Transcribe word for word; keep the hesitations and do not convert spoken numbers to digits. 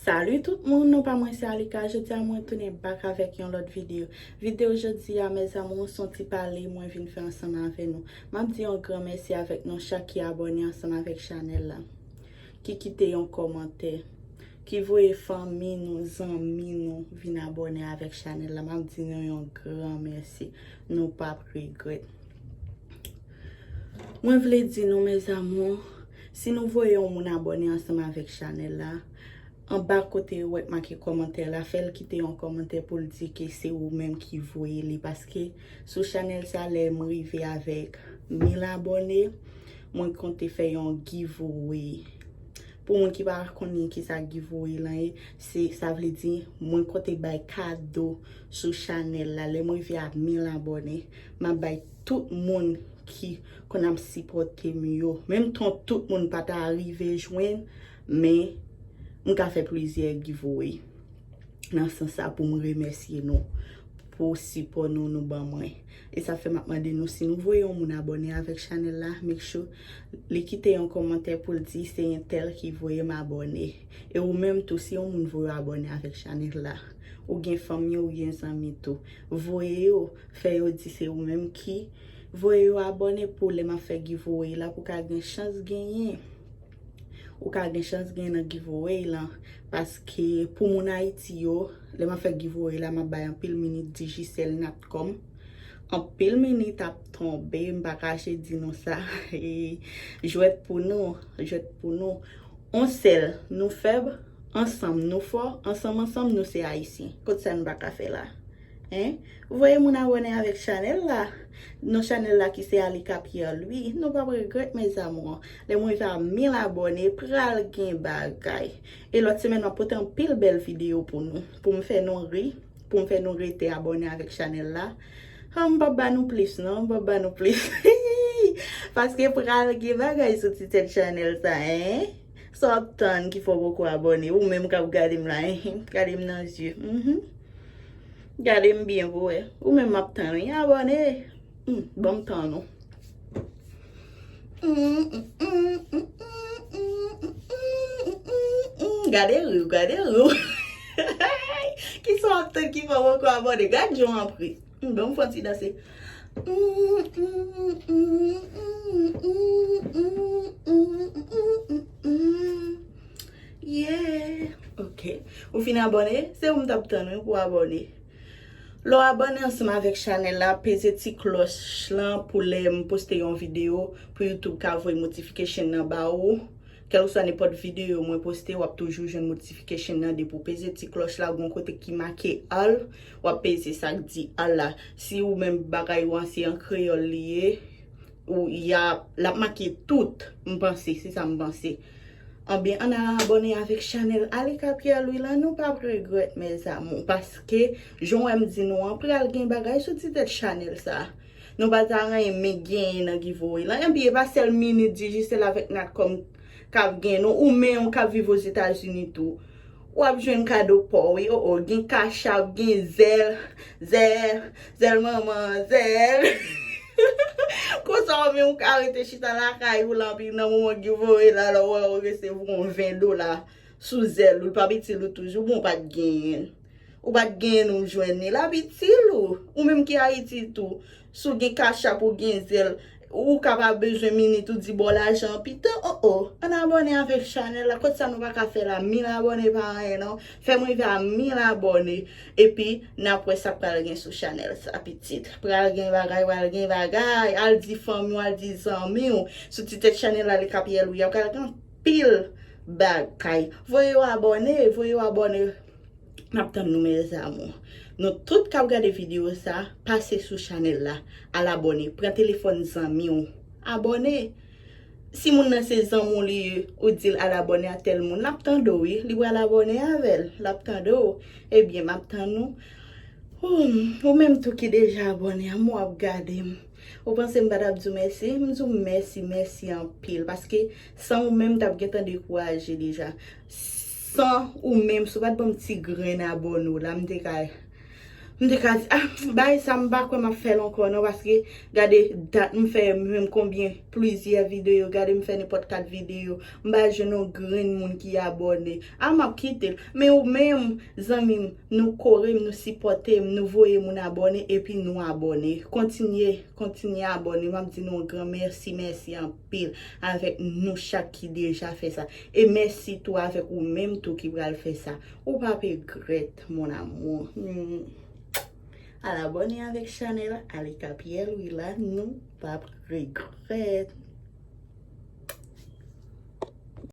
Salut tout moun, non pa mwen se Alika. Jodi a mwen tounen back avèk yon lòt videyo. Videyo jodi a, mes amours, se yon ti pale mwen vin fè ansanm avè nou. M ap di yon gran mèsi avèk nou chak ki abòne ansanm avèk chanèl la, ki kite yon kòmantè, ki voye fanmi nou, zanmi nou vin abòne avèk chanèl la. M ap di nou yon gran mèsi. Nou p ap regrèt. Mwen vle di nou, mes amours, si nou voye yon moun abòne ansanm avèk chanèl la, anba kote ou wè k make kòmantè la, fè l kite yon kòmantè pou l di ke se ou menm ki voye li, paske sou chanèl sa, lè m rive avèk mil abòne, mwen konte fè yon giveaway. Pou moun ki pa konnen kisa giveaway lan ye, se, sa vle di mwen konte bay kado sou chanèl la. Lè m rive a mil abòne, m ap bay tout moun ki konn ap sipòte m yo. Menm ton tout moun pa ta rive jwenn, men m ka fè plizyè giveaway nan sans sa pou m remèsye nou pou sipò nou nou ban mwen. E sa fè m ap mande nou, si nou voye yon moun abòne avèk chanèl la, make sure li kite yon kòmantè pou l di se entèl ki voye m abòne. E ou menm tou, si yon moun voye w abòne avèk chanèl la, ou gen fanmi, ou gen zanmi tou, voye yo, fè yo di se ou menm ki voye yo abòne pou lè m ap fè giveaway la, pou ka gen chans genyen. Ou ka gen chans gen nan giveaway lan. Paske pou moun Ayiti yo, lè m ap fè giveaway la, m ap bay anpil minit Digicel Natcom. Anpil minit ap tonbe, m pa kache di nou sa. E jwèt pou nou, jwèt pou nou. On sèl, nou fèb, ansanm nou fò, ansanm ansanm nou se Ayisyen. Kot sa nou pa ka fè la? Hein? Voye moun abòne avèk chanèl la. Non chanèl la ki se Alika Pierre Louis. Nou p ap regrèt, mes amours. Lè mwen rive a mil abòne, pral gen bagay. E lòt semèn, m ap pote anpil bèl videyo pou nou. Pou m fè nou ri, pou m fè nou rete abòne avèk chanèl la. Ah, m p ap ba nou plis, non, m p ap ba nou plis. Paske pral gen bagay sou ti tèt chanèl sa, hein? Sa w ap tann ki fè w poko abòne? Ou menm k ap gade m la, hein? Gade m nan zye. Mhm. Gade m byen pou wè. Ou menm m ap tann, wi. Abòne. Hmm, ban m tan nou. Gade ri w, gade ri w. Kisa w ap tann ki fè w poko abòne? Gad jan w ap ri. Hmm, ban m fè yon ti danse. Yeah. Ok. Ou fin abòne? Se ou m t ap tann, wi, pou abòne. Lè w abòne ansanm avèk chanèl la, peze ti klòch lan pou lè m poste yon videyo, pou YouTube ka voye notification nan ba ou. Kèlkeswa nenpòt videyo mwen poste, w ap toujou jwenn notification nan depi w peze ti klòch la, gon kote ki make all, w ap peze sa k di all la. Si ou menm bagay ou an se an kreyòl li ye, ou y ap, l ap make tout, m panse, se sa m panse. Anben, ann al abòne avèk chanèl Alika Pierre Louis lan, nou p ap regrèt, mes amours, paske, jan w wè m di nou an, pral gen bagay sou ti tèt chanèl sa. Nou pa ta renmen genyen nan giveaway lan. Enben, e pa sèl minit Digicel avèk Natcom k ap gen, non, ou menm k ap viv Ozetazini tou. W ap jwenn kado pa w, wi, o, o, gen Cash App, gen Zelle, Zelle, Zelle manman, Zelle. Konsa ou menm ou ka rete chita lakay ou la, anpi nan moman giveaway la, lè w wè ou resevwa yon ven dola sou Zelle ou, l p ap itil ou toujou, bon, ou pa t genyen l. Ou pa t genyen l, ou jwenn li, l ap itil ou. Ou menm ki Ayiti tou, si w gen Cash App ou gen Zelle, ou kapab bezwen minit ou di ba w lajan an pita. O, o, ann abòne avèk chanèl la. Kot sa nou pa ka fè la? Mil abòne pa anyen non. Fè m rive a mil abòne. Epi, n ap wè sa k pral gen sou chanèl sa, pitit. Pral gen bagay, pral gen bagay. Al di fanmi w, al di zanmi w. Sou ti tèt chanèl la, Alika Pierre Louis, pral gen anpil bagay. Voye yo abòne, voye yo abòne. M ap tann nou, mes amours. Nou tout k ap gade videyo sa, pase sou chanèl la, al abòne. Pran telefòn zanmi w, abòne. Si moun nan se zanmi w li ye, ou di l al abòne a tèl moun, l ap tande w, wi. Li pral abòne avè l, l ap tande w. Ebyen, m ap tann nou. Ou, ou menm tou ki deja abòne a m, w ap gade m. Ou panse m pa t ap di w mèsi? M di w mèsi, mèsi anpil. Paske san ou menm, m t ap gentan dekouraje deja. San ou menm, si w pa t ban m ti grenn abòne w la, m te ka, M te ka di, ah, bay sa m pa kwè m ap fè l ankò non, paske gade dat m fè menm konbyen plizyè videyo, gade m fè nenpòt kat videyo, m pa jwenn yon grenn moun ki abòne. Ah, m ap kite l. Men ou menm, zanmi m, nou kore m, nou sipòte m, nou voye moun abòne, epi nou abòne. Kontinye, kontinye abòne. M ap di nou yon gran mèsi, mèsi anpil avèk nou chak ki deja fè sa. E mèsi tou avèk ou menm tou ki pral fè sa. Ou p ap regrèt, mon amour. Hmm. Al abòne avèk chanèl Alika Pierre, wi la, nou p ap regrèt.